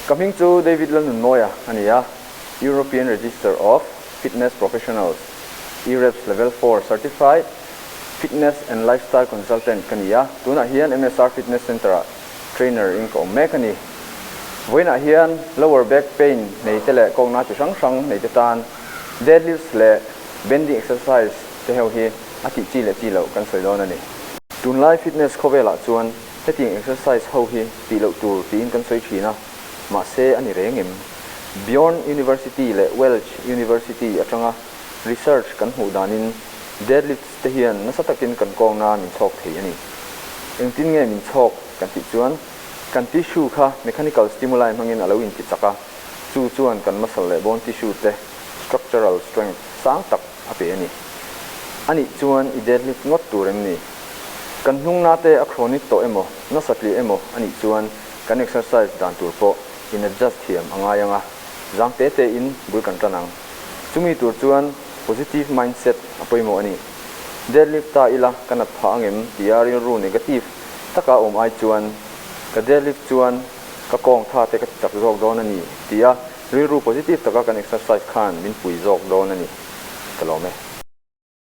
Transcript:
Ka hming chu David Lalnunmawia a ni a, European Register of Fitness Professionals, EREPS Level 4 Certified Fitness and Lifestyle Consultant ka ni a, tunah hian MSR Fitness Centre-ah trainer in ka awm mek a ni. Vawiinah hian lower back pain nei te leh kawkna chi hrang hrang nei te tan deadlifts leh bending exercise te ho hi a tih chi leh chi loh kan sawi dawn a ni. Tunlai fitness khawvelah chuan hetiang exercise ho hi tih loh tur tiin kan sawi thin a, mahse a ni reng em? Bjorn University leh Welch University atanga research kan hmuh danin deadlifts te hian nasa takin kan kawngna min chhawk thei a ni. Engtin nge min chhawk kan tih chuan kan tissue kha mechanical stimuli hmangin a lo inti chak a, chu chuan kan muscle leh bone tissue te structural strength sang tak a pe a ni. A nih chuan i deadlift ngawt tur em ni? Kan hnungna te a chronic tawh emaw, nasa tliah emaw a nih chuan kan exercise dan tur pawh in adjust thiam a ngai ang a, zang te te in bul kan tan ang. Chumi tur chuan positive mindset a pawimawh a ni. Deadlift ta ila ka nat phah ang em tia rilru negative taka awm ai chuan ka deadlift chuan ka kawng tha te ka ti chak zawk dawn a ni tia rilru positive taka kan exercise khan min pui zawk dawn a ni. Ka lawm e.